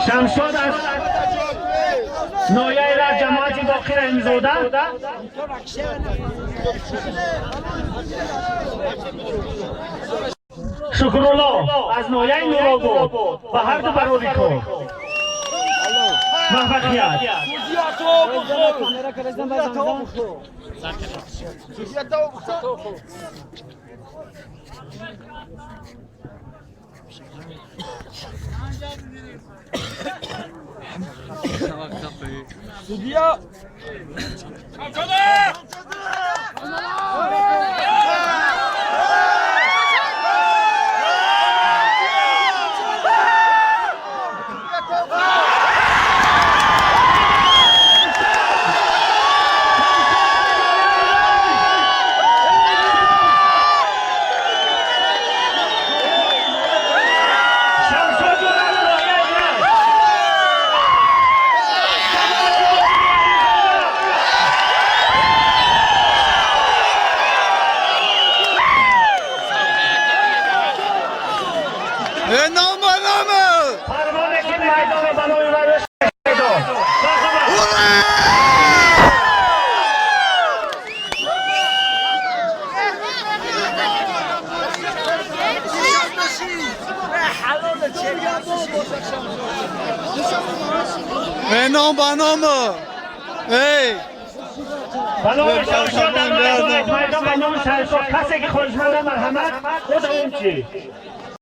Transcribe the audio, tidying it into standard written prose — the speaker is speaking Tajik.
Шамшод аз ноҳияи Рашт, ҷамоати Боқир Раҳимзода. Шукрулло аз ноҳияи Нуробод ба ҳарду барори кор муваффақият. Шамшод аз ноҳияи Рашт. Нома, нома! Парвоне ки майдонро ба номи варзиш дод. Ура! Ном ба нома! Эй! Ба номи Шамшод дар майдон, ба номи Шамшод, касе ки хоҳишманда, марҳамат, худо он чи.